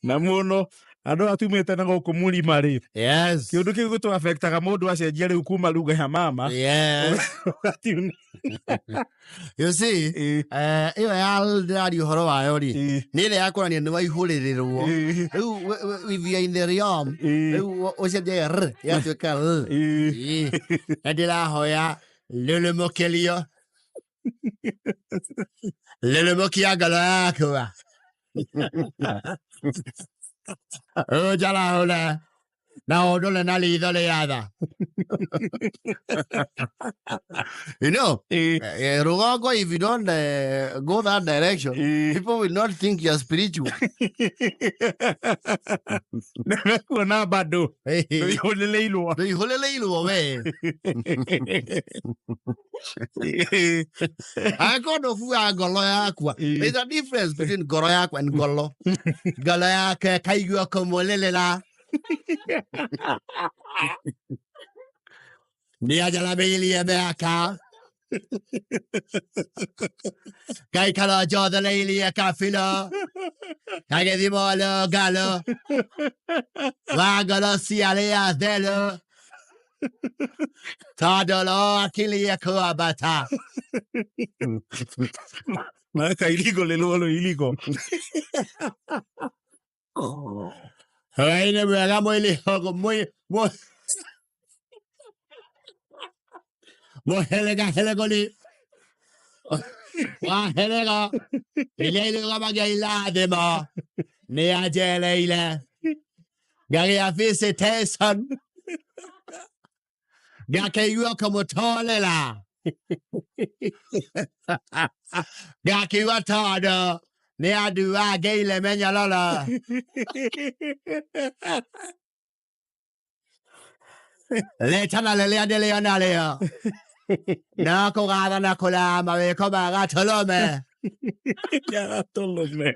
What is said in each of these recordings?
Na mũno andũ aya tumĩte na gũkũ mũrima rĩ, kĩũndũ kĩu gĩtũ affectaga mũndũ acenjia rĩu kuma lugha ya mama. Ũgatiuna. You see, ĩyo ya ndĩraria ũhoro wayo rĩ, nĩ ĩrĩa ya kuonania nĩ waihũrĩrĩrwo. Rĩu if you are in the realm, rĩu ũcenjia r ĩgatuĩka l. Na ndĩrahoya rũrũmũkĩrio rũrũmũkia ngoro yakwa ũnjarahũre na ũndore na ritho rĩa tha. Rũgongo, if you don't go that direction, people will not think you are spiritual. Nĩmekuona bado ndũihũrĩrĩirwo. Ndũihũrĩrĩirwo we. Angĩkorwo ndũbuaga ngoro yakwa. There's a difference between ngoro yakwa and ngoro. Ngoro yake kaigua kũmũrĩrĩra. Nĩanjaramĩirie mĩaka. Ngaikara njothereirie kabilo. Gagĩthima ũrũngarũ. Wa ngoro cia arĩa atheru. Tondũ roho akirie kwambata. Na kairigo rĩrwo rũirigo. Hwaĩ-inĩ mwega mwĩrĩ mũhĩrĩga hĩrĩgũri wa hĩrĩga iria irũgamagia irathimo nĩ anjereire ngagĩa visitation ngakĩigua kũmũtolera ngakiuga tondũ nĩ anduangĩire mĩnyororo. Rĩtana rĩrĩa ndĩrĩo narĩo no kũgathana kũraya mawĩko ma gatũrũme. Gatũrũme.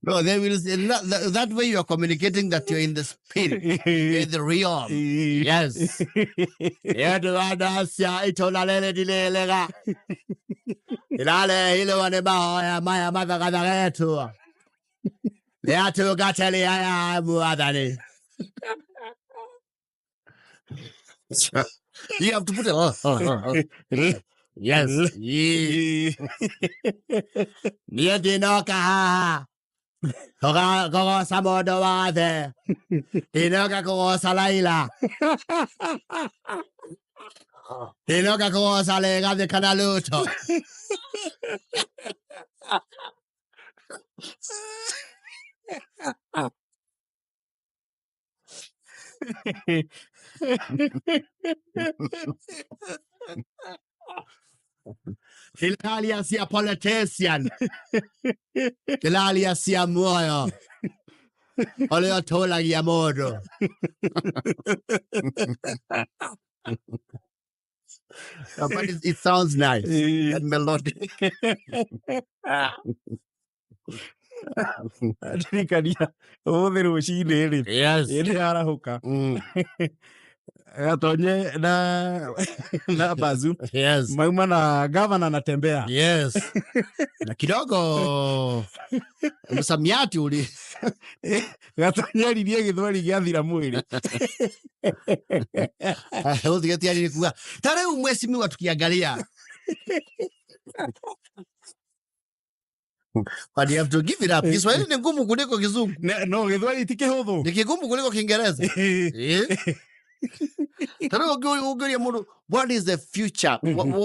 No, they will say that, that way you are communicating that you're in the spirit, you're in the realm. Yes. Nĩ ũndũ wa ndacia itũũra rĩrĩ ndirĩrĩga. Ĩrarehirwo nĩ mahoya maya mathagathagetwo. Nĩ atungatĩri aya a Mwathani. You have to put it. Yes. Niĩ ndinoka haha kũgoca mũndũ wothe, ndinoka kũgoca Raila, ndinoka kũgoca Rigathĩ kana Ruto. Ndĩraria cia politician, ndĩraria cia muoyo ũrĩa ũtũragia mũndũ. But it sounds nice and melodic. Ndirikania ũmũthĩ rũcinĩ rĩ, ĩndĩ arahũka gatonye na bazu mauma na gavana anatembea. Yes. Na kidogo msamiati uli Gatonye aririe gĩthweri gĩathira mwĩrĩ. Ũthigetia kuga ta rĩu mheshimiwa tukiangalia. But you have to give it up. Kiswahili ni ngumu kuliko Kizungu. No gĩthweri ti kĩhũthũ. Ni kigumu kuliko Kiingereza. Ta rĩu ũngĩũria mũndũ what is the future?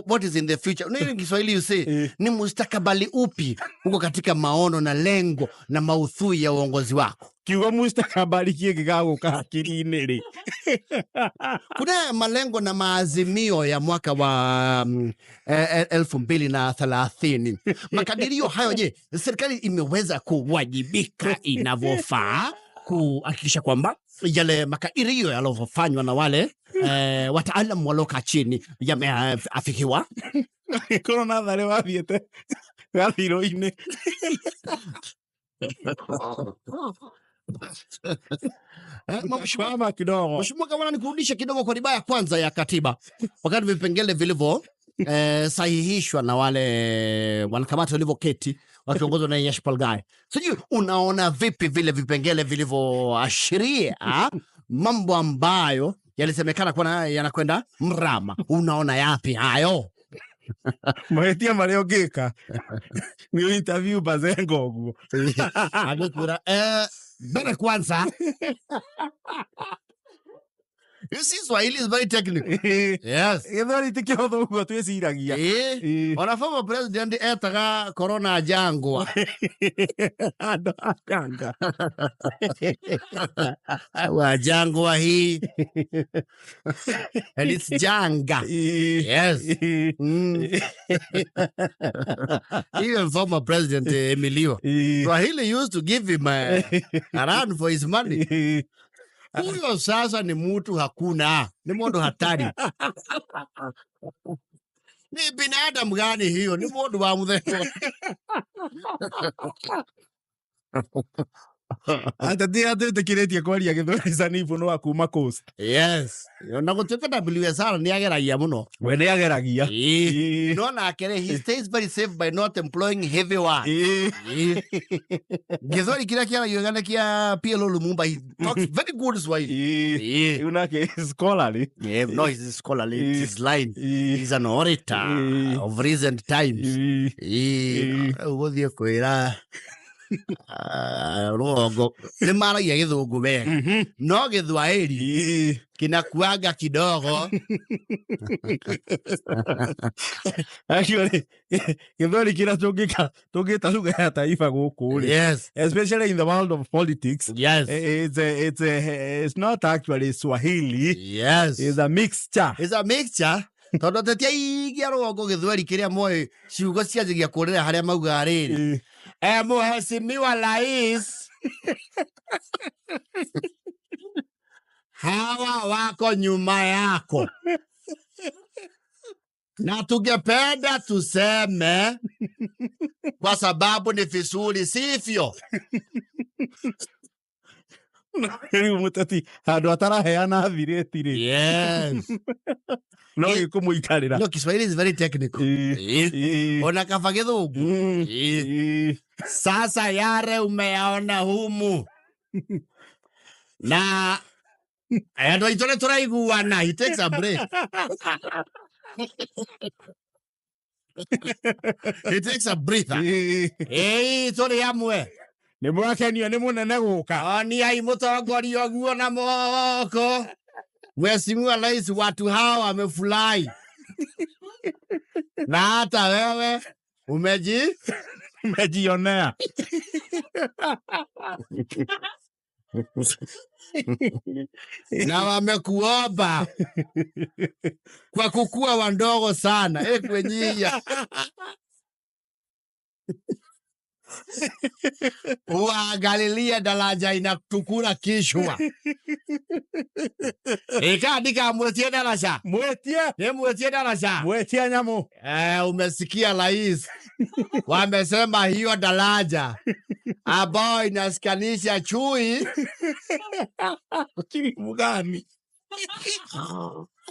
What is in the future? Nini Kiswahili you say? Ni mustakabali upi uko katika maono na lengo na maudhui ya uongozi wako? Kiugo mustakabali kĩngĩgagũka hakiri-inĩ rĩ. Kuna malengo na maazimio ya mwaka wa 2030. Makadirio hayo, je, serikali imeweza kuwajibika inavyofaa kuhakikisha kwamba yale makadirio yalivyofanywa na wale wataalamu waliokaa chini yameafikiwa? Korwo natharĩ wathiĩte gathiro-inĩ. Kwama kidogo. Mheshimiwa Gavana, nikurudishe kidogo kwa ribaya kwanza ya katiba, wakati vipengele vilivyo sahihishwa na wale wanakamati walivyoketi wakiongozwa na Yash Gai. Sijui unaona vipi vile vipengele vilivyoashiria mambo ambayo yalisemekana kuwa yanakwenda mrama. Unaona yapi hayo? Mahĩtia marĩa ũngĩka nĩ interview Bazenga ũguo. Agĩkwĩra mbere kwanza. You see, Swahili is very technical. Yes. Gĩthweri ti kĩhũthũ ũguo twĩciragia. Ona former president etaga corona jangwa. Andũ a janga. Wa jangwa hii. And it's janga. Yes. Even former president Emilio. Swahili used to give him a run for his money. Huyo sasa ni mtu hakuna, ni mundu hatari. Ni binadamu gani hiyo? Ni mundu wa muthemba. Ateti atĩtĩkĩrĩtie kwaria gĩthweri sanifu no akuma coast. Yes. Na gũtuĩka WSR nĩ ageragia mũno. We nĩ ageragia. No nake rĩ, he stays very safe by not employing heavy words. Gĩthweri kĩrĩa kĩaragio nĩ kĩa PLO Lumumba. He talks very good Swahili. Rĩu nake scholarly. Yeah, no, he's scholarly. It's his line. He's an orator of recent times. Rĩu gũthiĩ kwĩra rũgongo nĩ maragia gĩthũngũ wega, no gĩthwaĩri kinakuaga kidogo. Actually, gĩthweri kĩrĩa tũngĩta lugha ya taifa gũkũ rĩ. Yes. Especially in the world of politics. Yes. It's not actually Swahili. Yes. It's a mixture. It's a mixture. Tondũ ateti aingĩ a rũgongo gĩthweri kĩrĩa moĩ ciugo cianjagia kũrĩra harĩa maugaga rĩrĩ. Mheshimiwa Rais, hawa wako nyuma yako na tungependa tuseme kwa sababu ni vizuri, sivyo? Rĩu mũteti handũ ataraheana thirĩti rĩ. Yes. No gĩkũmũikarĩra. No, Kiswahili is very technical. Ona kaba gĩthũngũ. Sasa yare umeyaona humu na andũ aitũ nĩ tũraiguana. He takes a break. He takes a breather. Tũrĩ amwe. Nĩ mwakenio nĩ mũnene gũka. Oniai mũtongoria ũguo na moko. Mheshimiwa Rais, watu hawa wamefurahi. Na hata wewe umejionea. Na wamekuomba kwa kukua wandogo sana. Kwenyia. Uangalilie daraja inatukura kichwa. Ikaandika mwetie daraja. Mwetie. Ni mwetie daraja. Mwetie nyamu. Umesikia rais. Wamesema hiyo daraja ambayo inashikanisha chui. Chui mgani?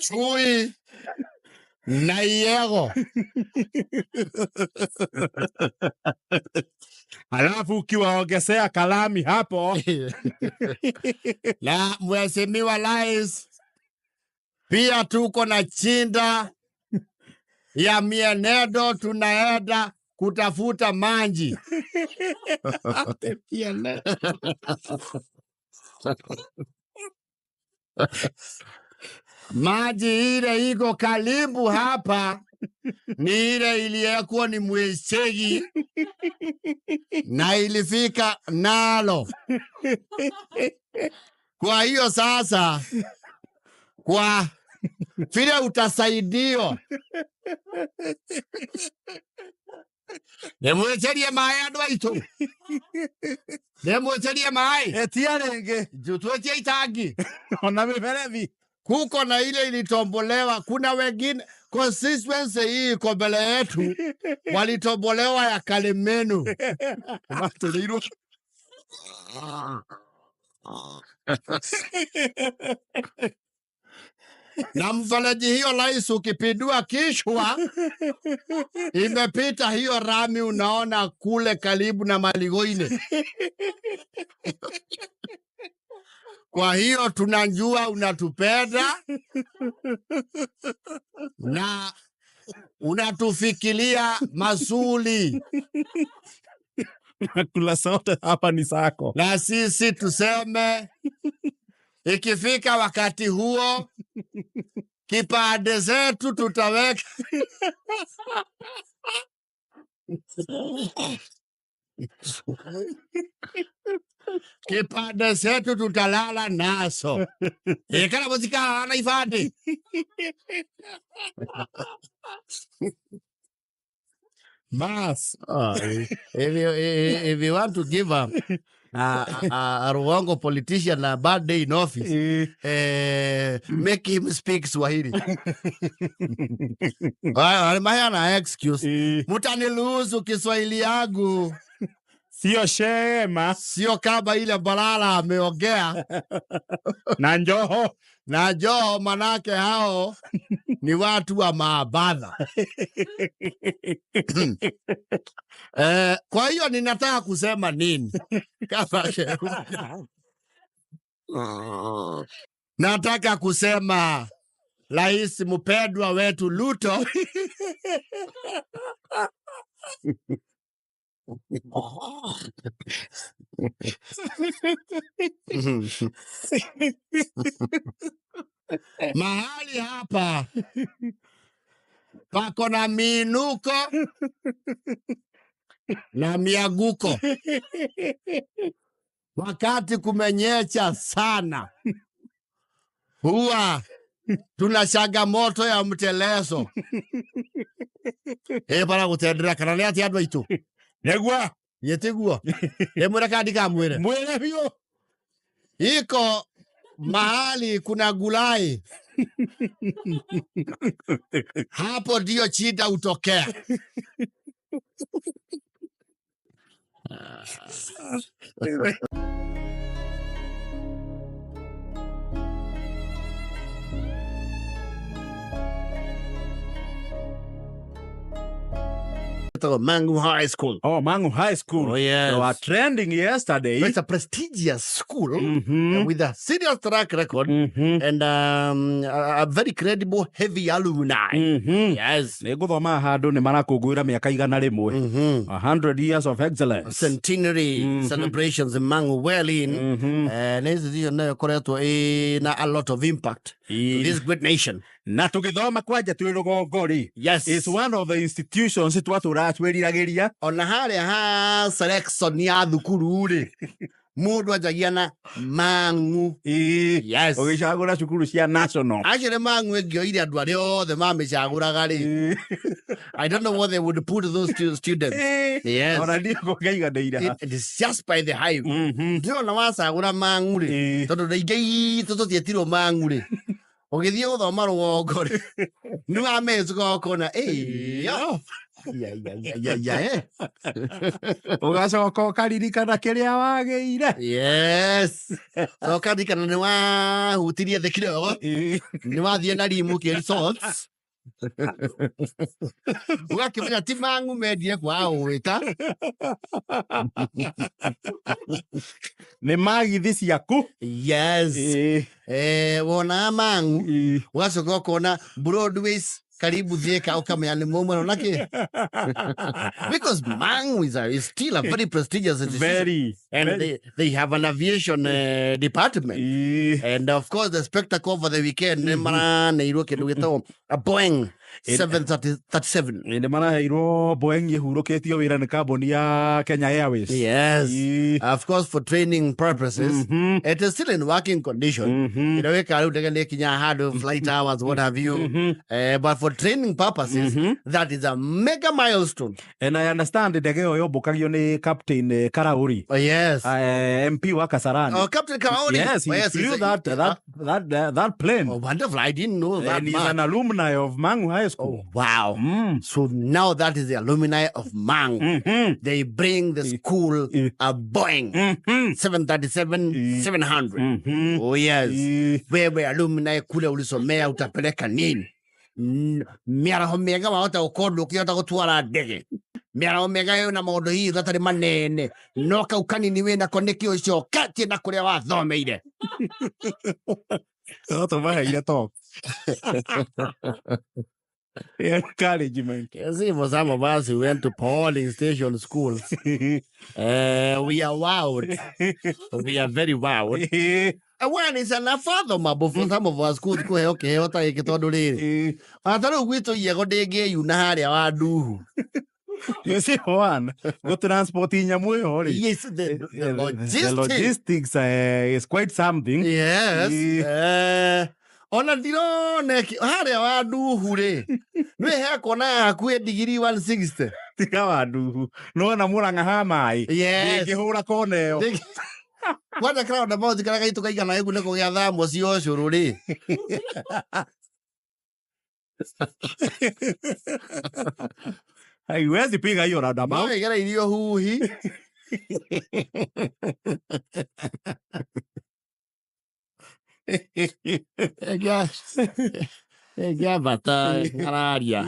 Chui na Iego. Alafu ukiwaongezea kalami hapo. Na Mheshimiwa Rais, pia tuko na chinda ya mienendo, tunaenda kutafuta maji. Maji ile iko karibu hapa ni ile iliyekuwa ni Mwechegi na ilifika nalo. Kwa hiyo sasa, kwa vile utasaidiwa, Nĩmwĩtĩrie maĩ andũ aitũ. Nĩmwĩtĩrie maĩ. Etia rĩngĩ. Twĩtie itangi. Ona mĩberethi. Kuko na ile ilitombolewa, kuna wengine constituency hii iko mbele yetu walitombolewa ya Kalemenu. Matũrĩirwo. Na mfereji hiyo rais, ukipindua kichwa imepita hiyo rami, unaona kule karibu na Maligoine. Kwa hiyo tunajua unatupenda na unatufikiria mazuri, Kula sote hapa ni sako. Na sisi tuseme ikifika wakati huo kipande zetu tutaweka kipande zetu tutalala naso ikala muzikalala na ibande. Bas. Oh, if you want to give a Ruongo politician a bad day in office, make him speak Swahili. Maana excuse. Mutaniruhusu Kiswahili yangu. Sio shema. Sio kama ile Balala ameongea. Na Joho. Na Joho, manake hao ni watu wa maabara. Kwa hiyo ninataka kusema nini? Kama nataka kusema Rais mpendwa wetu Ruto mahali hapa pako na miinuko na mianguko. Wakati kumenyesha sana huwa tuna changamoto ya mtelezo. Bara gutendera kana nĩ atĩa andũ aitũ? Negua. Gĩtiguo. Ĩmwĩre kana ndikamwĩre? Mwĩre biũ. Iko mahali kuna gulai. Hapo ndio shida hutokea. Mangu High School. Oh, Mangu High School. Oh, yes. They were trending yesterday. It's a prestigious school with a serious track record and a very credible heavy alumni. Yes. Nĩ ngũthoma handũ nĩ marakũngũĩra mĩaka 100. 100 years of excellence. Centenary celebrations in Mangu well in. Nĩ institution nayo ĩkoretwo ĩna a lot of impact to this great nation. Na tũgĩthoma kwanja twĩ rũgongo rĩ. Yes. It's one of the institutions twatũraga twĩriragĩria. Ona harĩa ha selection ya thukuru rĩ, mũndũ anjagia na Mangu. Yes. Ũgĩcagũra cukuru cia national. Actually Mangu ĩngĩoire andũ arĩa othe mamĩcagũraga rĩ. I don't know what they would put those two students. Yes. Ona niĩ ngũngĩiganĩire. It is just by the hype. Ndĩrona wacagũra Mangu rĩ. Tondũ rĩingĩ itũ tũtietirwo Mangu rĩ. Ũgĩthiĩ gũthoma rũgongo rĩ. Nĩ wamĩcuka ũkona, ĩyo. Ya. Ũgacoka ũkaririkana kĩrĩa wagĩire. Yes. Ũkaririkana nĩ wahutirie thĩ kidogo. Nĩ wathiĩ na rimu kĩ results. Ũgakĩmenya ti Mangu mendire kwaga gũgwĩta. Nĩ magithi ciaku. Yes. Wonaga Mangu. Ũgacoka ũkona Broadways karibu Thika ukamenya nĩ mauma na kĩ. Because Mangu is still a very prestigious institution. Very. And very. They have an aviation department. And of course the spectacle over the weekend nĩ maraneirwo kĩndũ gĩtagwo a Boeing 737. Nĩ maraheirwo Boeing ĩhurũkĩtio wĩra nĩ kambuni ya Kenya Airways. Yes. Of course for training purposes. It is still in working condition. Ĩrawĩka rĩu ndege nĩ ĩkinyaga handũ flight hours what have you. But for training purposes, that is a mega milestone. And I understand ndege ĩyo yombũkagio nĩ Captain Karauri. Oh, yes. MP wa Kasarani. Oh, Captain Karauri. Yes, he Oh, yes, flew he's a, that plane. Oh, wonderful. I didn't know that. And he's an alumni of Mangu High High School. Oh, wow. So now that is the alumni of Mang. They bring the school a Boeing 737 700. Oh yes. Wewe alumni kule ulisomea utapeleka nini? Mĩaraho mĩega wahota gũkorwo ndũkĩhota gũtwara ndege. Mĩaraho mĩega ĩna maũndũ hihi gatarĩ manene no kau kanini wĩnako nĩkĩ ũcoketie na kũrĩa wathomeire. No tũmaheire talk. Encouragement. You see, for some of us who went to polling station schools, we are wowed. We are very wowed. One is unfathomable for some of us schools kũheo kĩheo ta gĩkĩ tondũ rĩrĩ ona ta rĩu gwitũ Iego ndĩngĩyuna harĩa wa nduhu. You see, one, go transport nyamũ ĩyo rĩ. Yes, the The logistics. logistics is quite something. Yes. Ona ndirona harĩa wa nduhu rĩ nĩ hekona hakuhĩ ndigiri 160. Tiga wa nduhu. Nona Mũrang'a ha maĩ. Yes. Ndĩngĩhũra kona ĩyo. Kwanja roundabout karĩa gaitũ kaigana gĩku nĩko gĩa thaa cia ũcũrũ rĩ. Haiwezi piga hiyo roundabout. No ĩgereirio huhi. Ĩngĩambata araria.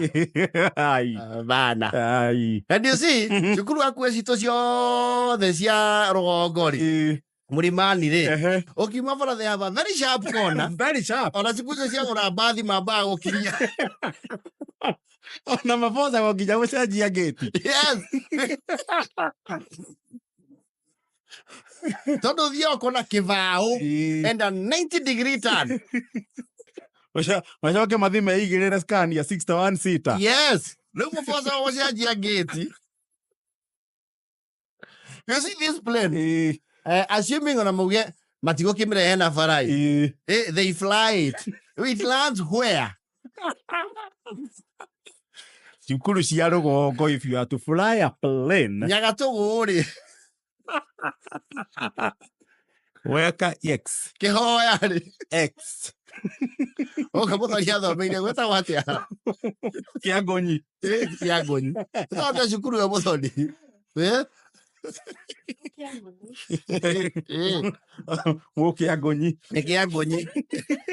Ai. Bana. Ai. And you see, cukuru hakuhĩ citũ ciothe cia rũgongo rĩ, mũrĩmani rĩ, ũkiuma bara they have a very sharp corner. Very sharp. Ona cukuru icio cia gũra mbathi mambaga gũkiria. Ona mabocagwo nginya gũcenjia ngĩti. Yes. Tondũ ũthiaga ũkona kĩbaũ and a 90 degree turn. Macoke mathiĩ meigĩrĩre Scania 61 seater. Yes. Rĩu mũboco gũcenjia ngĩti. You see this plane? Assuming ona mauge matigũkĩmĩrehe na barai. They fly it. It lands where? Cukuru cia rũgongo, if you are to fly a plane. Nyagatũgũ rĩ. Weka X. Kĩhoya rĩ. X. Ũka mũthoni athomeire gwĩtagwo atĩa? Kĩangonyi. Kĩangonyi. Gwĩtagwo atĩa cukuru ĩyo mũthoni? Gũkĩangonyi. Nĩ Kĩangonyi.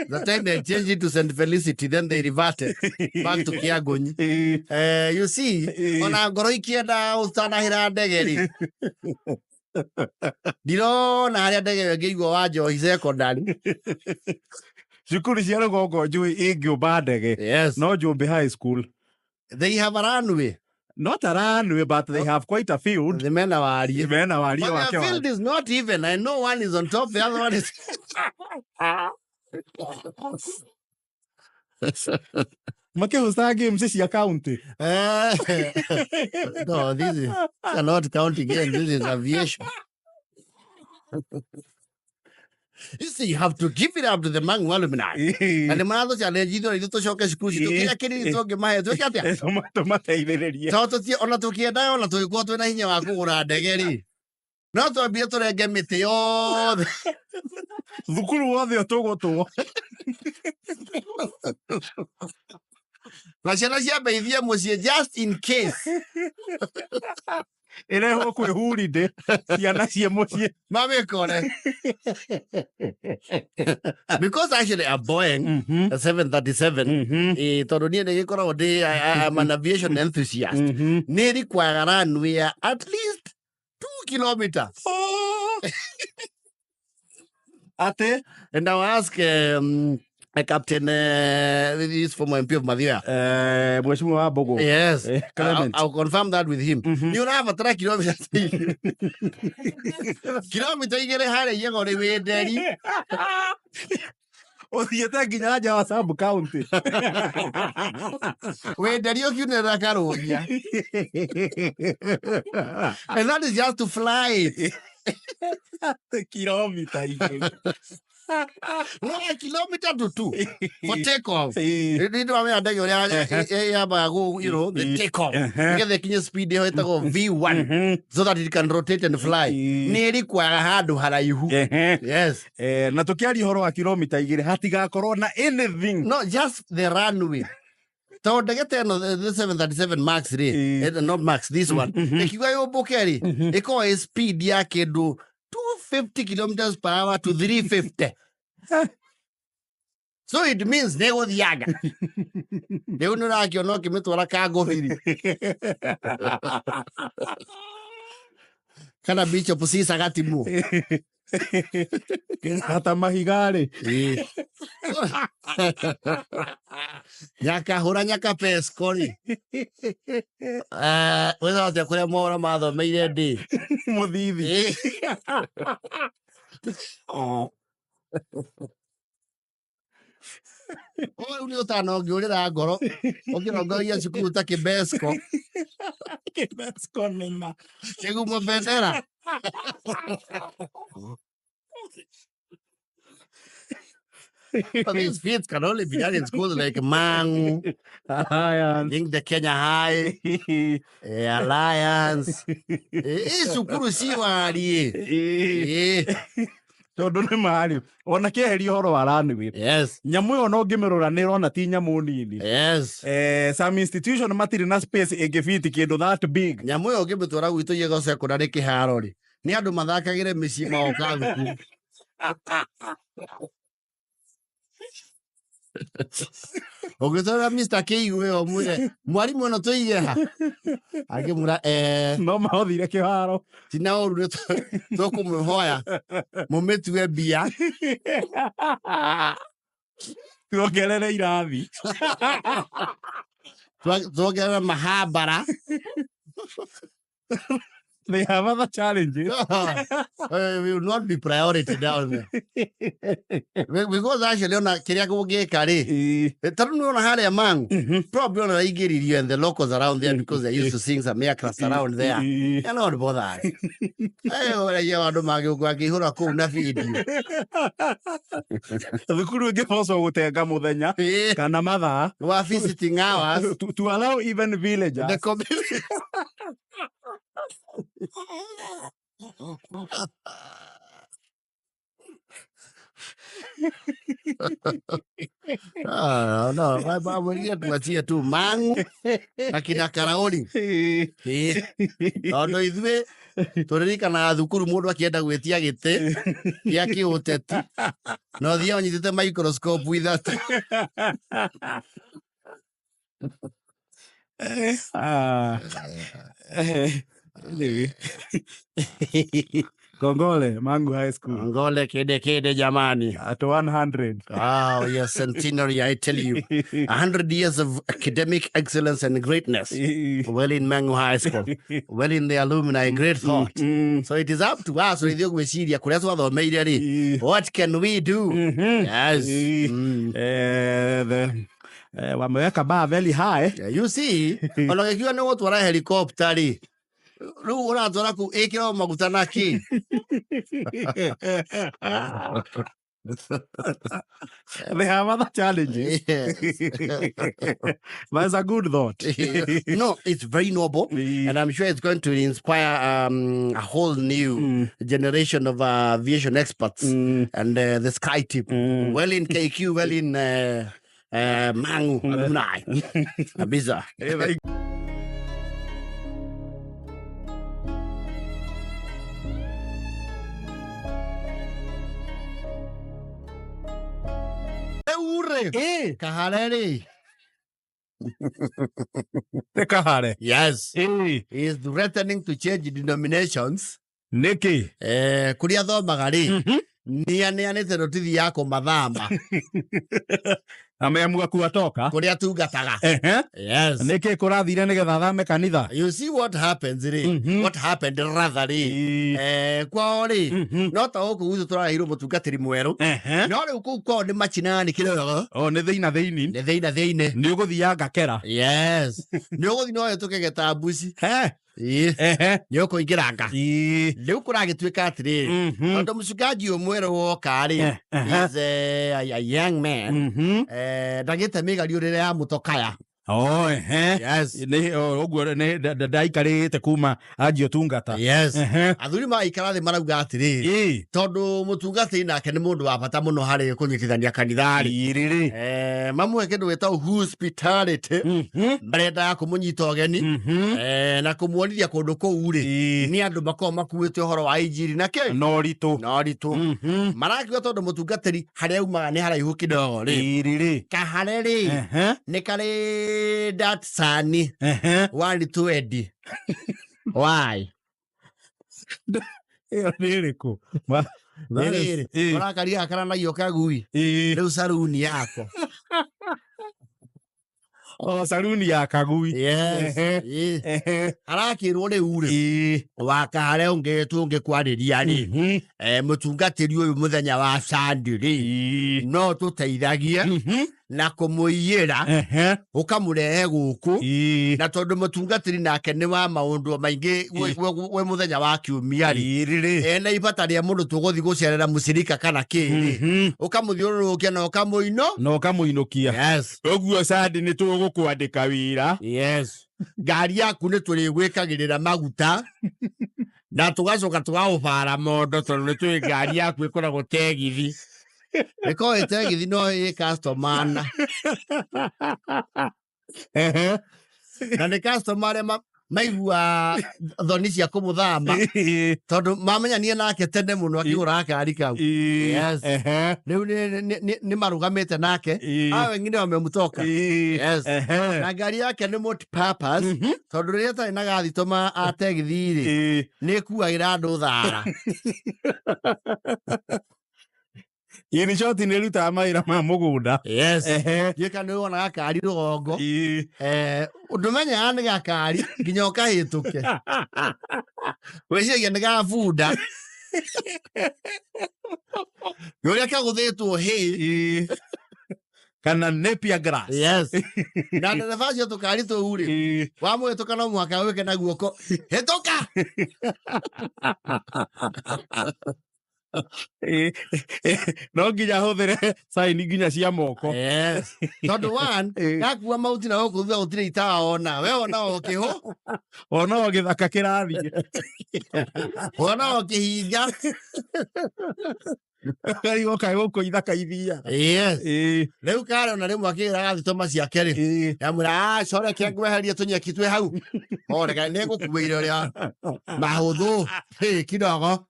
The time they changed it to St. Felicity, then they reverted back to Kĩangonyi. You see, ona ngoro ikĩenda ũtanahĩra ndege rĩ. Ndirona harĩa ndege ĩyo ĩngĩigwo wa Njohi secondary. Cukuru cia rũgongo njũĩ ĩngĩũmba ndege. Yes. No Njũmbĩ High School. They have a runway. Not a runway, but they have quite a field. The mena warie. Mena warie But wake their wa. field is not even. I know one is on top, the other one is. Makĩhostaga games cia county. No, this is not county games. This is aviation. You see, you have to give it up to the Mangu alumni. Na nĩ maratũ challenge ithuĩ ithuĩ tũcoke cukuru citũ kĩrĩa kĩnini tũngĩmahe twĩke atĩa? Tũmateithĩrĩrie. Tondũ tũti ona tũkĩendaga ona tũgĩkorwo twĩna hinya wa kũgũra ndege rĩ, no twambie tũrenge mĩtĩ yothe. Thukuru wothe ũtũgũtwo. Na ciana ciambe ithiĩ mũciĩ just in case. Ĩrehwo kwĩ holiday ciana ciĩ mũciĩ. Mamĩkore. Because actually a Boeing a 737 tondũ niĩ nĩ gĩkoragwo ndĩ I'm an aviation enthusiast. Nĩ require runway ya at least 2 kilometers. Oh. Atĩ? And I will ask Captain, this former MP of Mathioya. Mheshimiwa wa Mbogo. Yes. Clement. I'll confirm that with him. Nĩ ũrabatara kilomita igĩrĩ. Kilomita igĩrĩ harĩa Iego rĩ wĩ nderi. Ũthiĩte nginya nja wa sub county. Wĩ nderi ũkiunĩrĩra Karũgia. And that is just to fly it. Kilomita igĩrĩ. No, a kilometer to two for take off. Nĩ ndĩramenya ndege ũrĩa yambaga gũ, you know, the take off. Nĩgetha ĩkinye speed ĩyo ĩtagwo V1 so that it can rotate and fly. Nĩ ĩrikwaga handũ haraihu. Yes. Na tũkĩaria ũhoro wa kilomita igĩrĩ hatigakorwo na anything. No, just the runway. Tondũ ndege ta ĩno, the 737 Max rĩ, not Max, this one, ĩkiuga yũmbũke rĩ, ĩkoragwo ĩ speed ya kĩndũ 250 kilometers per hour to 350. So it means nĩ gũthianga. Rĩu nĩ ũrakĩona ũkĩmĩtwara Kangũbiri kana Bishop Sisa Gatimu. Kĩrata mahiga rĩ. Nyakahũra Nyakapesco rĩ, wĩtagwo atĩa kũrĩa Mwaũra mathomeire ndĩ? Mũthithi. Rĩu nĩ ũtana ũngĩũrĩra ngoro ũkĩrongoria cukuru ta Kĩbesco. Kĩbesco nĩma. Kĩgumo bendera. But these feats can only be done in schools like Mangu, Alliance. I think the Kenya High, Alliance. Cukuru ci wariĩ. Tondũ nĩ marĩ ona kĩeheria ũhoro wa runway. Nyamũ ĩyo no ngĩmĩrora nĩ ĩrona ti nyamũ nini. Some institution matirĩ na space ĩngĩbiti kĩndũ that big. Nyamũ ĩyo ũngĩmĩtwara gwitũ Yego Secondary kĩharo rĩ, nĩ andũ mathakagĩre mĩciĩ magoka thukuru. Ũngĩtwara Mr. Kĩigũ ĩyo ũmwĩre mwarimũ ĩno tũige ha, angĩmwĩra no mahothire kĩharo. Tina ũru nĩ tũkũmũhoya mũmĩtue mbia. Tuongerere irathi. Tuongerere mahambara. They have other challenges. We will not be priority down there. Because actually ona kiria gũngĩka rĩ, tondũ nĩ wona harĩa Mangu, probably ona raingĩririo and the locals around there because they're used to seeing some aircrafts around there. They're not bothered. Ũragia andũ mangĩũka akĩihũra kũu na video. Thukuru ĩngĩbocwo gũtenga mũthenya kana mathaa. Wa visiting hours. To allow even villagers. The community. No, no, tuachie tu Mangu na kina Karaoli. Tondũ ithuĩ tũririkanaga thukuru mũndũ akĩenda gwĩtia gĩtĩ gĩa kĩũteti na ũthiaga ũnyitĩte microscope ithatũ. Anyway. Kongole, Mangu High School. Kongole kede kede jamani. At 100. Wow, yes, centenary, I tell you. 100 years of academic excellence and greatness. Well in Mangu High School. Well in the alumni, great thought. So it is up to us. What can we do? Yes. Wameweka bar very high. Yeah, you see, ona gĩkiuga nĩ gũtwara helicopter rĩ, rĩu ũratwara kũu ĩkĩrwo maguta na kĩ? They have other challenges. Yes. But it's a good thought. No, it's very noble. And I'm sure it's going to inspire a whole new generation of aviation experts and the sky tip. Well in KQ, well in Mangu alumni. Kabisa. Kahare rĩ. Nĩ Kahare. Yes. He is threatening to change denominations. Nĩkĩ? Kũrĩa athomaga rĩ, nĩ aneanĩte notithi ya kũmathama. Ameamua kuwatoka. Kũrĩa atungataga. Yes. Nĩkĩ kũrathire nĩgetha athame kanitha? You see what happens rĩ? What happened rather rĩ? Kwao rĩ, no ta gũkũ gwitũ tũraheirwo mũtungatĩri mwerũ. No rĩu kũu kwao nĩ machinani kĩrĩo. Oh, nĩ thĩina thĩini. Nĩ thĩina thĩini. Nĩ ũgũthianga kera. Yes. Nĩ ũgũthiĩ no ũhĩtũke gĩtambuci. Nĩ ũkũingĩranga. Rĩu kũragĩtuĩka atĩrĩrĩ, tondũ mũcungaji ũyũ mwerũ woka rĩ, is a young man. Ndagĩte mĩgariũrĩre ya mũtokaya. Oh, ehe. Yes. Nĩ ũguo nĩ ndaikarĩte kuma anjia ũtungata. Yes. Ehe. Athuri magaikara thĩ marauga atĩrĩrĩ, tondũ mũtungatĩri nake nĩ mũndũ wa bata mũno harĩ kũnyitithania kanitha rĩ, Irĩrĩ. Mamũhe kĩndũ gĩtagwo hospitality, marendaga kũmũnyita ũgeni, na kũmuonithia kũndũ kũu rĩ, nĩ andũ makoragwo makuĩte ũhoro wa injiri na kĩ Na ũritũ. Na ũritũ. Marakiuga tondũ mũtungatĩri harĩa aumaga nĩ haraihu kidogo rĩ, Irĩrĩ. Kahare rĩ, nĩ karĩ Datsun 120. Why? Ĩyo nĩ ĩrĩkũ? Nĩ rĩrĩ, ũrakaria gakaranagio kagui, rĩu saruni yako. O saruni ya kagui. Yes. Arakĩrwo rĩu rĩ, wakahare ũngĩ tũngĩkwarĩria rĩ, mũtungatĩri ũyũ mũthenya wa Sunday rĩ, no tũteithagie na kũmũiyĩra, ũkamũrehe gũkũ, na tondũ mũtungatĩri nake nĩ wa maũndũ maingĩ we mũthenya wa kiumia rĩ, Irĩrĩ. Ena ibata rĩa mũndũ tũgũthiĩ gũcerera mũcirika kana kĩ rĩ, ũkamũthiũrũrũkia na ũkamũino. Na ũkamũinũkia. Yes. Ũguo Sunday nĩ tũgũkwandĩka wĩra. Yes. Ngari yaku nĩ tũrĩgwĩkagĩrĩra maguta na tũgacoka tũgaũbara mondo, tondũ nĩ tũĩ ngari yaku ĩkoragwo tegithi, ĩkorwo ĩ tegithi no ĩ customer na na nĩ customer arĩa maigua thoni cia kũmũthama, tondũ mamenyanie nake tene mũno akĩgũra gakari kau. Yes. Rĩu nĩ marũgamĩte nake, a wengine wamemtoka. Yes. Na ngari yake nĩ multi purpose, tondũ rĩrĩa atarĩ na gathitoma a tegithi rĩ, nĩ ĩkuagĩra andũ thara. In short, nĩ ĩrutaga mawĩra ma mũgũnda. Yes. Ndiũĩ kana nĩ wona gakari rũgongo. Ndũmenyaga nĩ gakari nginya ũkahĩtũke, wĩciragia nĩ ga bunda nĩ ũrĩa kagũthĩtwo hĩ. Kana napier grass. Yes, na ndereba acio tũkari tũu rĩ, wamũhĩtũka no mũhaka wĩke na guoko, hĩtũka. No nginya hũthĩre sign nginya cia moko. Yes, tondũ one, gakua mahuti na gũkũ thutha gũtirĩ itawa, ona we ona ũkĩhũ. Ona o gĩthaka kĩrathiĩ. Ona ũkĩhinga. Karigwo kaĩ gũkũ ithaka ithiaga. Yes. Rĩu kare ona rĩmwe akĩgĩra gathitoma ciake rĩ, yamwĩra, "Ah, coreke ngweherie tũnyeki twĩ hau o reke nĩ ngũkuĩire ũrĩa mahũthũ." Hĩ, kidogo.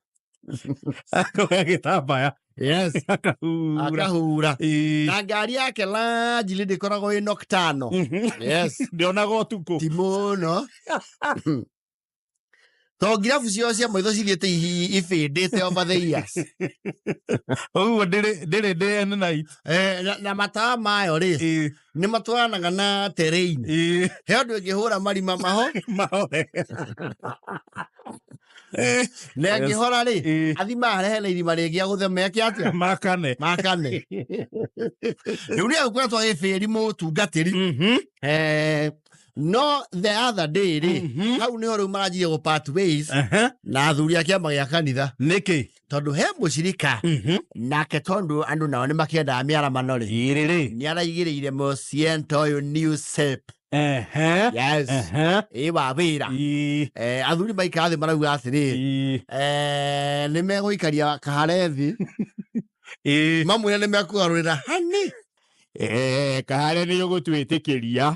Akoya gĩtambaya. Yes. Akahura. Akahura. Na ngari yake largely ndĩkoragwo ĩ nocturnal. Yes. Ndionaga ũtukũ. Ti mũno, to ngirabu ciao cia maitho cithiĩte ibĩndĩte over the years. Ũguo ndĩrĩ day and night. Na matawa mayo rĩ, nĩ matwaranaga na terrain. He ũndũ ĩngĩhũra marima maho. Mahore. Na ĩngĩhora rĩ, athi marehe na irima rĩngĩ agũthe meke atĩa? Makane. Makane. Rĩu nĩ agũkoretwo agĩbĩri mũtungatĩri. No the other day rĩ, hau nĩho rĩu maranjirie gũ part ways na athuri a kĩama gĩa kanitha. Nĩkĩ? Tondũ he mũcirika nake, tondũ andũ nao nĩ makĩendaga mĩaramano rĩ, Irĩrĩ. nĩ araigĩrĩire mũciento ũyũ new sep. Yes. Ĩ wa wĩra. Athuri maikara thĩ marauga atĩrĩrĩ, nĩ megũikaria Kahare thĩ, mamwĩre nĩ mekũgarũrĩra hani. Kahare nĩ ũgũtwĩtĩkĩria.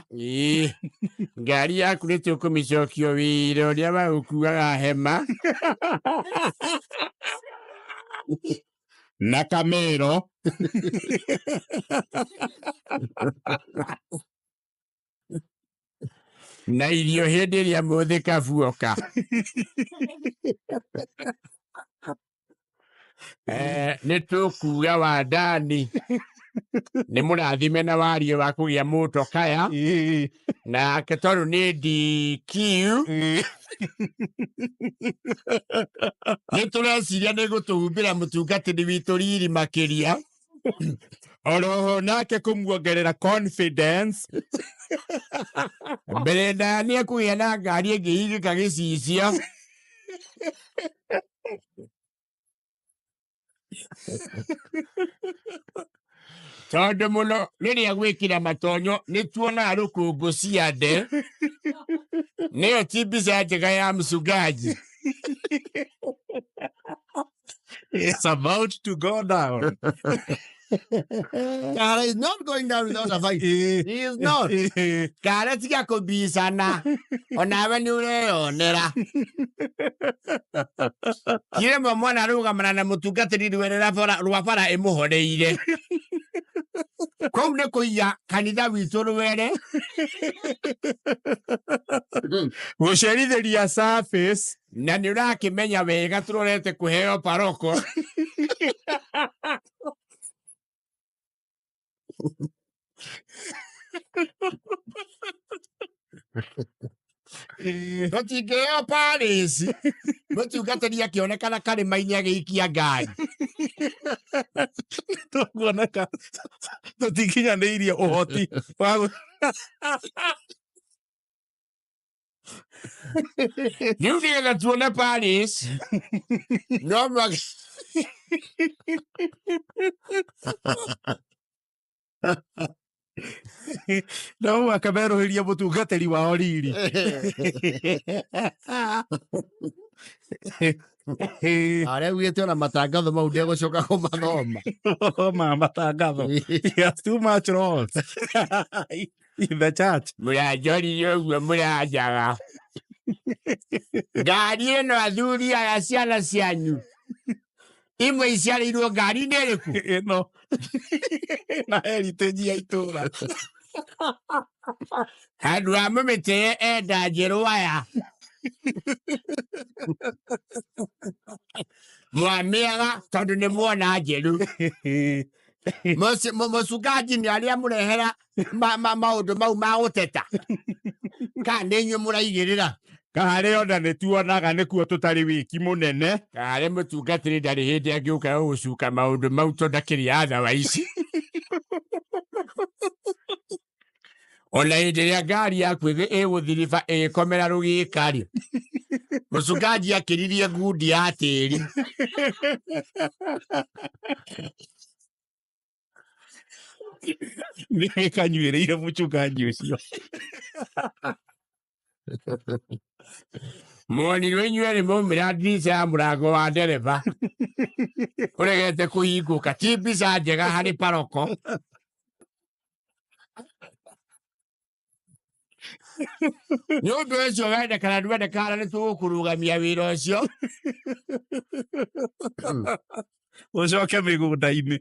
Ngari yaku nĩ tũkũmĩcokio wĩra ũrĩa waũkuaga hema na kamero. Na irio hĩndĩ ĩrĩa mũthĩka buoka. Nĩ tũkuga wandani nĩ mũrathime na warie wa kũgĩa mũtokaya nake, tondũ nĩ DQ nĩ tũreciria nĩ gũtũhumbĩra mũtungatĩri witũ riri makĩria. Oroho nake kũmuongerera confidence. Mbere ndaya nĩ ekũgĩa na ngari ĩngĩhingĩka gĩcicio. Tondũ mũno rĩrĩa gwĩkĩra matonyo nĩ tuonaga rũkũngũ ciande nĩyo ti mbica njega ya mchungaji. It's about to go down. Kahara is not going down without a fight. He is not. Kare tiga kũbicana onawe nĩ ũreyonera. Kirĩmwe mwana arũgamana na mũtungatĩri rwere rwa bara ĩmũhoreire. Kũu nĩ kũiya kanitha witũ rwere. Gũcerithĩria surface. Na nĩ ũrakĩmenya wega tũrorete kũheo paroko. Tũtingĩheo Paris. Mũtungatĩri akĩonekana karĩma-inĩ agĩikia ngari. Tũkuoneka tũtikinyanĩirie ũhoti wa Rĩu nĩgetha tuone Paris no mũhaka no mũhaka merũhĩrie mũtungatĩri wao riri. Arĩa augĩte ona matangatho mau ndegũcoka kũmathoma. Ma matangatho. He has too much roles in the church. Mũranjorire ũguo mũranjaga. Ngari ĩno athuri aya ciana cianyu imwe iciarĩirwo ngari-inĩ ĩrĩkũ? Ĩno na heritage ya itũra. Handũ ha mũmĩtĩe enda njerũ aya. Mwamĩaga tondũ nĩ mwona njerũ. Mũcungaji nĩ arĩa mũrehera maũndũ mau ma gũteta. Kana nĩ inyuĩ mũraigĩrĩra? Kaharĩ ona nĩ tuonaga nĩkuo tũtarĩ wiki mũnene. Kaharĩ mũtungatĩri ndarĩ hĩndĩ angĩũka gũgũcuka maũndũ mau tondũ ndakĩrĩ otherwise. Ona hĩndĩ ĩrĩa ngari yaku ĩgũthiriba ĩgĩkomera rũgĩka-rĩ, mũcungaji akĩririe ngundi ya tĩri. Nĩ gĩkanyuĩrĩire mũcungaji ũcio. Mwonirwo inyuerĩ mwaumĩra ndirica ya mũrango wa ndereba ũregete kũhingũka, ti mbica njega harĩ paroko. Nĩ ũndũ ũcio wendekana ndwendekana nĩ tũgũkũrũgamia wĩra ũcio. Ũcoke mĩgũnda-inĩ.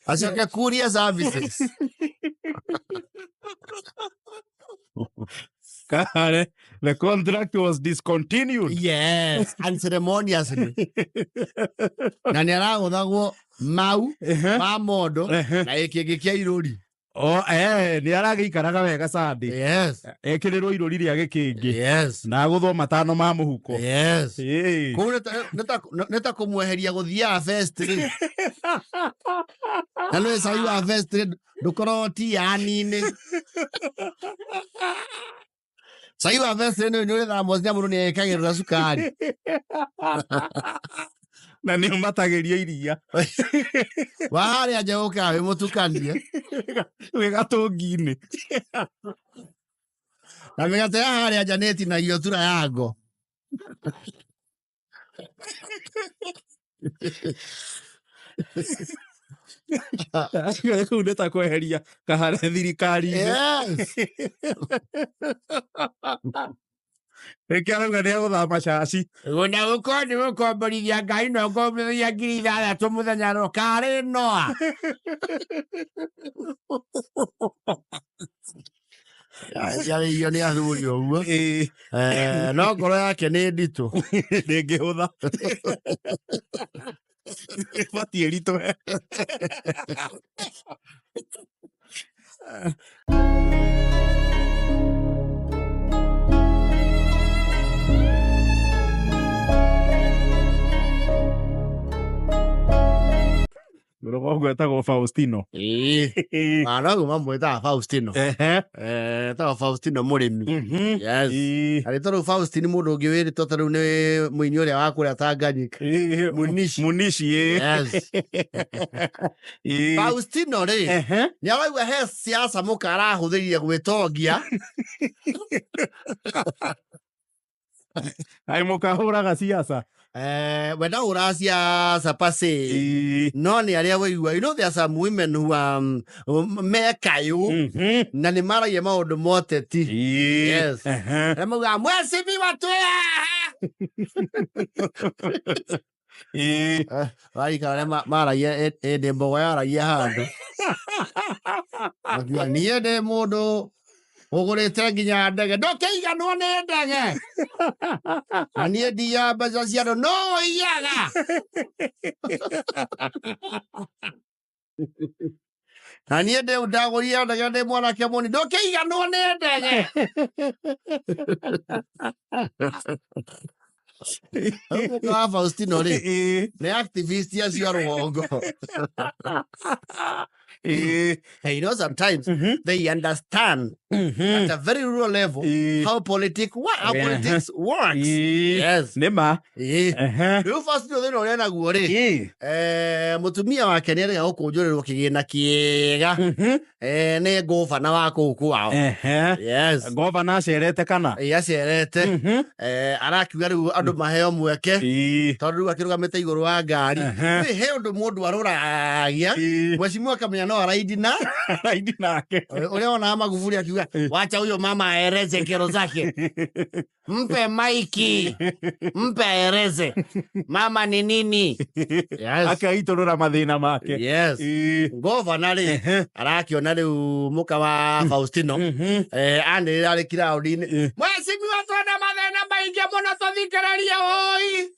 Acoke courier services. Kahare, the contract was discontinued. Yes, unceremoniously. Na nĩ aragũthagwo mau ma mondo na gĩkĩngĩ kĩa irũri. Oh, nĩ aragĩikaraga wega Sunday. Yes. Ekĩrĩrwo irũri rĩa gĩkĩngĩ. Yes. Na agũthwo matano ma mũhuko. Yes. Ĩĩ. Kũu nĩ ta kũmweheria gũthiaga fest rĩ. Na nĩ cai wa fest rĩ ndũkoragwo tiani-inĩ. Cai wa fest rĩ nĩ ũrĩ thamosi na mũndũ nĩ ekagĩrĩra cukari. Na nĩ ũmatagĩria iria. Wa harĩa nja ũkaga wĩ mũtukanie. Wĩ gatũngi-inĩ. Na mĩgate ya harĩa nja nĩ ĩtinagio tura ya ngo. Kũu nĩ ta kweheria kahare thirikari-inĩ. Yes. Nĩkĩo arauga nĩ egũthama caci. Ona gũkorwo nĩ gũkomborithia ngari no ngomborithia 6,000 mũthenya ro karĩ noa. Ciarĩirio nĩ athuri ũguo. Ĩĩ. No ngoro yake nĩ nditũ. Ndĩngĩhũtha. Ĩbatiĩ ĩritũhe. Mũrogo. Koguo etagwo Faustino. Ĩĩ. Ah, noguo mamwĩtaga Faustino. Ehe. Eh, etagwo Faustino mũrĩmi. Yes. Ĩĩ. Na rĩtwa rĩu Faustino mũndũ ũngĩ wĩrĩtwo ta rĩu nĩ mũini ũrĩa wa kũrĩa Tanganyika. Ĩĩ. Munishi. Munishi ĩĩ. Yes. Ĩĩ. Faustino rĩ Ehe. nĩ araigua he siasa mũka arahũthĩrire gwĩtongia. Ai mũkahũraga siasa. Eh, we ndahũraga siasa pase. Ĩĩ. No nĩ arĩa waigua, you know there are some women who are mekayũ na nĩ maragia maũndũ ma ũteti. Ĩĩ. Yes. Ehe. Arĩa maugaga mwecimiwa twĩ haha. Ĩĩ. Warikara arĩa maragia ĩndĩ mbogo yaragia handũ. Makiuga niĩ ndĩ mũndũ ũgũrĩte nginya ndege ndũkĩiganwo nĩ ndege na niĩ ndiya mbeca cia andũ no ũiyaga. Na niĩ ndĩ ndagũrire ndege ndĩ mwanake mũnini ndũkĩiganwo nĩ ndege. Rĩu mũka wa Faustino rĩ Ĩĩ. nĩ activist acio a rũgongo. Ĩĩ. Hey, you know sometimes they understand at a very rural level Ĩĩ. how how politics works. Ĩĩ. Yes. Nĩ ma. Ĩĩ. Ehe. Rĩu Faustino thĩna ũrĩa naguo rĩ Ĩĩ. Mũtumia wake nĩ arega gũkũnjũrĩrwo kĩgĩna kĩega nĩ ngũbana wa kũu kwao. Ehe. Yes. Governor acerete kana? Ĩĩ acerete. Arakiuga rĩu andũ maheo mweke Ĩĩ. tondũ rĩu akĩrũgamĩte igũrũ wa ngari. Ehe. Rĩ, he ũndũ mũndũ arũragia Ĩĩ. mheshimiwa akamenya no araidi na Araidi nake. Ũrĩa wonaga Magufuli akiuga wacha huyo mama aeleze kero zake, mpe maiki, mpe aeleze mama ni nini. Yes. Akaitũrũra mathĩna make. Yes. Ĩĩ. Governor rĩ Ehe. arakĩona rĩu mũka wa Faustino anĩrĩra arĩ kiraũndi-inĩ Ĩĩ. Mheshimiwa twĩna mathĩna maingĩ mũno tũthikĩrĩrie ũi.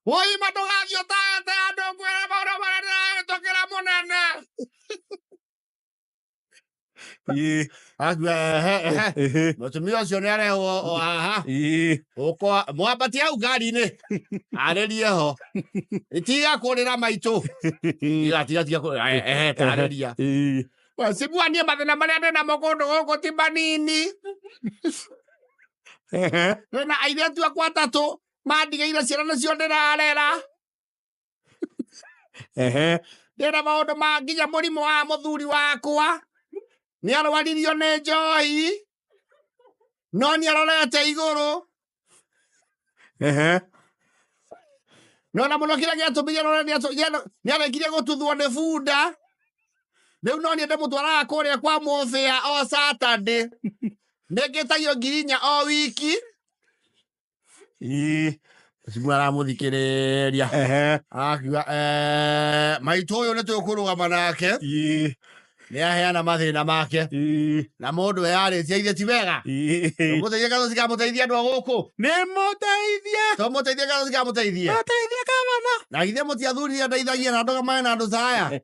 Ũi ma ndũgathiĩ ũtaete andũ ngwĩre maũndũ marĩa ndĩrahĩtũkĩra mũnene. Ĩĩ. Akiuga ehe ehe Ehe. mũtumia ũcio nĩ arehwo o haha Ĩĩ. ũkwa mwambatie hau ngari-inĩ arĩrie ho tiga kũrĩra maitũ tiga tiga tiga kũrĩra ehe tarĩria Ĩĩ. Mheshimiwa niĩ mathĩna marĩa ndĩnamo kũndũ gũkũ ti manini. Ehe. Ndĩna airĩtu akwa atatũ mandigĩire ciana nĩcio ndĩrarera. Ehe. Ndĩna maũndũ ma nginya mũrimũ wa mũthuri wakwa nĩ arwaririo nĩ njohi no nĩ arorete igũrũ. Ehe. No na mũno kĩrĩa gĩatũmire rore nĩ arĩkirie gũtuthwo nĩ bunda. Rĩu no niĩ ndĩmũtwaraga kũrĩa kwa mũbĩa o Saturday. Nĩ ngĩtagio 4,000 o wiki. Ĩĩ. Mheshimiwa aramũthikĩrĩria Ehe. akiuga maitũ ũyũ nĩ tũkũrũgama nake Ĩĩ. nĩ aheana mathĩna make Ĩĩ. na mũndũ eyarĩtie ithe ti wega Ĩĩ. tũmũteithie kana tũtikamũteithie andũ a gũkũ Nĩ mũteithie. tũmũteithie kana tũtikamũteithie Mũteithie gavana. na githĩ mũtiathurire ndeithagie na ndũgamane na andũ ta aya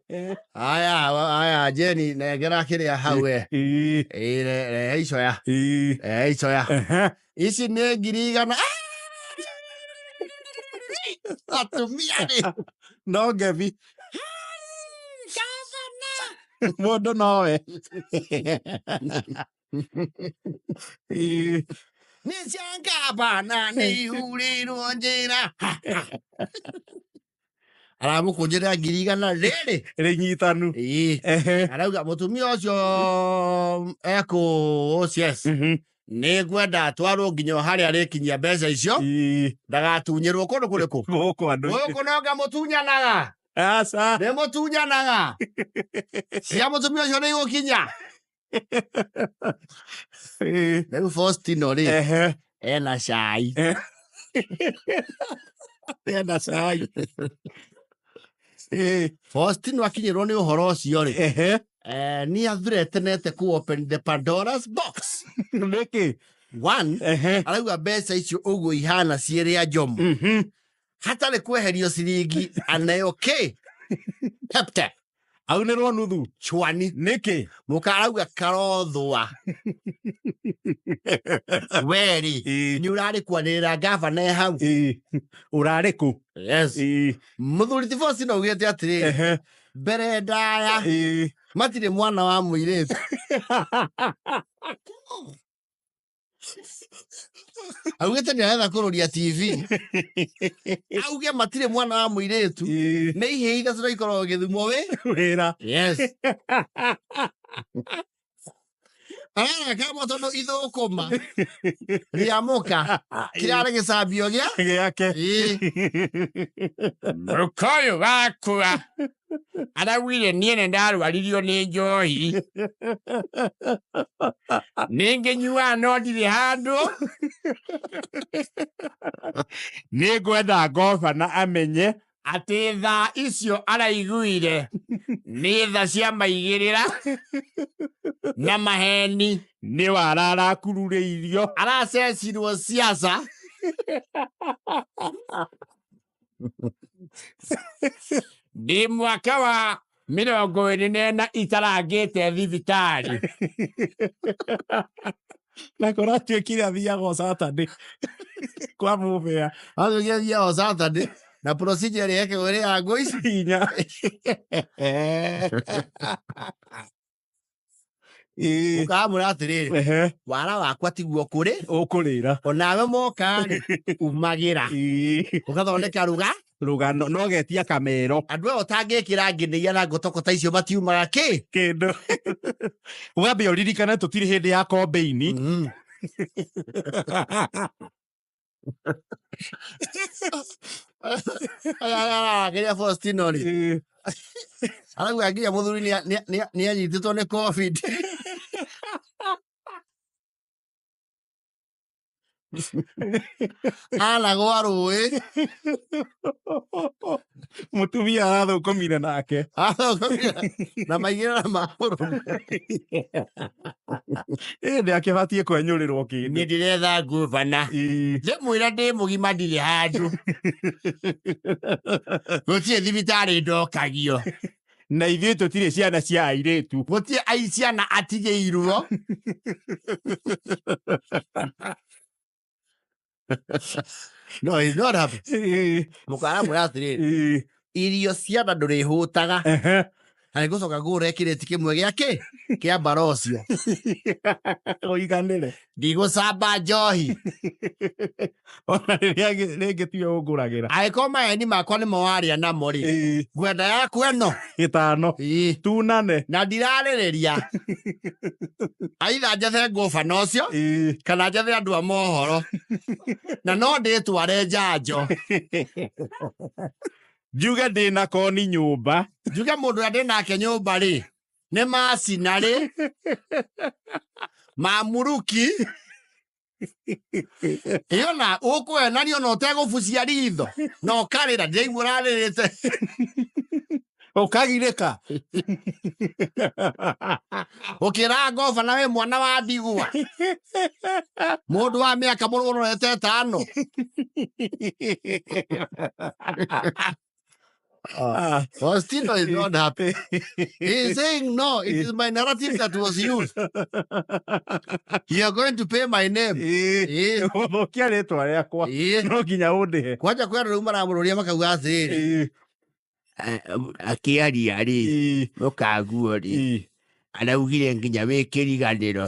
aya aya Jeni nengera kĩrĩa hau we Ĩĩ. Ĩĩ, rehe icoya Ĩĩ. rehe icoya Ehe. ici nĩ 100,000 atumia rĩ No ngebi. Mũndũ nowe. Ĩĩ. nĩ cia ngabana nĩ ihurĩirwo njĩra aramũkũnjĩra 100,000 rĩrĩ Rĩnyitanu. Ĩĩ. Ehe. Arauga mũtumia ũcio ekũ OCS nĩ ngwenda atwarwo nginya o harĩa arĩkinyia mbeca icio Ĩĩ. ndagatunyĩrwo kũndũ kũrĩkũ Gũkũ andũ. gũkũ no ngamũtunyanaga Aca. nĩ mũtunyanaga cia mũtumia ũcio nĩ igũkinya Ĩĩ. rĩu Faustino rĩ Ehe. ena cai Ena cai. Ĩĩ. Faustino akinyĩrwo nĩ ũhoro ũcio rĩ Ehe. Nĩ athuretenete ku open the Pandora's box. Nĩkĩ? One, Ehe. arauga mbeca icio ũguo ihana ciĩrĩ a njomo hatarĩ kweherio ciringi aneo kĩ pepte Aunĩrwo nuthu. Chwani. Nĩkĩ? Mũkarauga karothwa weri. Nĩ ũrarĩ kwanĩrĩra gavana e hau. Ũrarĩ kũ? Yes. Mũthuri ti Faustino augĩte atĩrĩrĩ, mbere ndaya matirĩ mwana wa mũirĩtu. Augĩte nĩ aretha kũrũria TV, auge matirĩ mwana wa mũirĩtu. Nĩ ihĩĩ ithatũ na ikoragwo gĩthumo wĩ wĩra. Yes, araraka tondũ ithũkũma rĩamũka kĩrarĩ gĩcambio gĩa gĩake. Ĩĩ. Mũka ũyũ wakwa araugire niĩ nĩ ndarwaririo nĩ njohi, nĩ ngĩnyuaga no ndirĩ handũ. Nĩ ngwenda ngobana amenye atĩ thaa icio araiguire nĩ tha cia maigĩrĩra na maheni. Nĩ wara arakururĩirio. Aracecirwo ciaca. Ndĩ mwaka wa 24 itarangĩte thibitarĩ. Na kũratuĩkire athiaga o Saturday kwa mũbĩa. Atuĩkire athiaga o Saturday na procedure ĩrĩa yekagwo ĩrĩ ya ngũ ici inya. Ũkamwĩra atĩrĩrĩ, wara wakwa tiguo kũrĩ ũkũrĩra. Onawe moka-rĩ, umagĩra ũgathondeka rũga rũgano no getia kamero. Andũ aya ũtangĩkĩra nginĩia na ngotoko ta icio matiumaga kĩ kĩndũ. Wambe ũririkane tũtirĩ hĩndĩ ya kombeini. Aya araragĩria Faustino rĩ, arauga nginya mũthuri nĩ anyitĩtwo nĩ COVID. Anagwa rũĩ. Mũtumia arathũkũmire nake. Na maigĩrĩra ma mũrũme. Ĩndĩ akĩbatiĩ kwenyũrĩrwo kĩndũ. Niĩ ndiretha ngũbana. Ndĩmwĩra ndĩ mũgima, ndirĩ handũ, gũtirĩ thibitarĩ ndokagio. Na ithuĩ tũtirĩ ciana cia airĩtu. Gũtirĩ ai ciana atigĩirwo. No, he's not happy. Mũkaramwĩra atĩrĩrĩ, irio cia nda ndũrĩhũtaga. Na nĩngũcoka ngũgũre kĩrĩti kĩmwe gĩa kĩ kĩa mbara ũcio. Ũiganĩre. Ndigũcamba njohi. Ona rĩrĩa rĩngĩ tiwe ũngũragĩra. Angĩkorwo maheni makwa nĩmo warĩa namo rĩ, ngwenda yaku ĩno ĩtano. Tunane. Na ndirarĩrĩria aitha njethe ngũbana ũcio kana njethe andũ a mohoro, na no ndĩtware njanjo. Njuge ndĩna koni nyũmba. Njuge mũndũ ũrĩa ndĩ nake nyũmba rĩ nĩ macina rĩ mamuruki ĩyo na ũkwenanio na ũtegũbucia ritho na ũkarĩra, ndĩraigua ũrarĩrĩte. Ũkagirĩka. Ũkĩraga ngobana wĩ mwana wa ndigwa, mũndũ wa mĩaka mũrũrorete ĩtano. Faustino is not happy. He is saying, "No, it is my narrative that was used. You are going to pay my name." Gũthũkia rĩtwa rĩakwa. No nginya ũndĩhe. Kwanja kwĩ andũ rĩu maramũrũria makauga atĩrĩrĩ, Akĩaria rĩ, mũkaguo rĩ, araugire nginya wĩ kĩriganĩro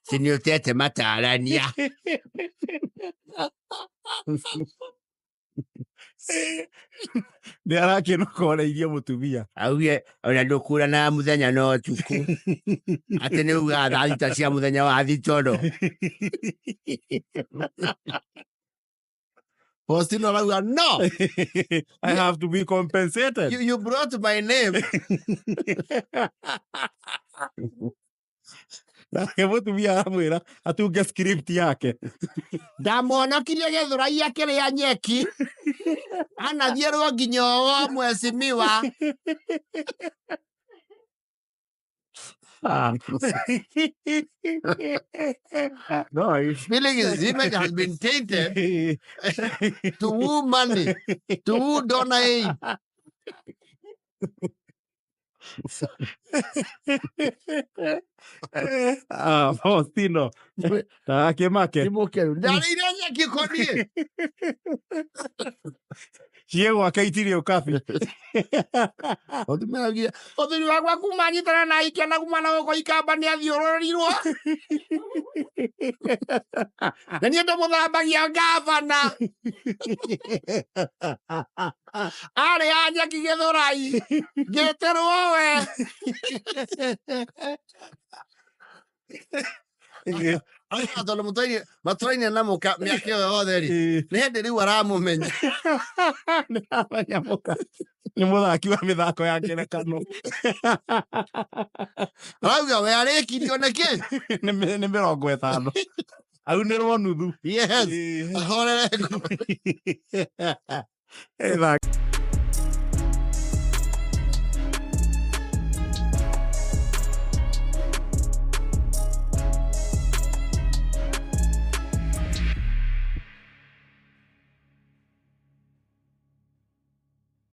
ti nĩ ũtete matarania. Nĩ arakĩnokoreirie mũtumia. Augire ona ndũkũranaga mũthenya na ũtukũ, atĩ nĩ ugaga thaa 6 cia mũthenya wa thitoro. Faustino arauga no. I have to be compensated. You brought my name. Nake mũtumia aramwĩra atunge script yake. Ndamuonokirie gĩthũrai akĩrĩa nyeki, anathiĩrwo nginya ũũ mwecimiwa. No, he's feeling his image has been tainted to woo money, to woo donor aid. Ah, Faustino ndagakĩmake. Nĩ mũkenu ndarĩire nyeki ko niĩ. Ciĩ gwake itirĩ ũkabi. Mũtumia augire, Mũthuri wakwa kuma anyitana na aikia na kuma na gũkũ ikamba nĩ athiũrũrĩrirwo na niĩ ndĩmũthambagia ngavana arĩ a nyeki gĩthũrai ngĩtĩrwo we. Aya, tondũ matũraine na mũka mĩaka ĩyo yothe rĩ, nĩ hĩndĩ rĩu aramũmenya. Nĩ aramenya mũka nĩ mũthaki wa mĩthako ya ngerekano. Arauga we arĩkirio nĩkĩ? Nĩ 50 aunĩrwo nuthu. Yes. Ahorere ngoro. Ĩthaka.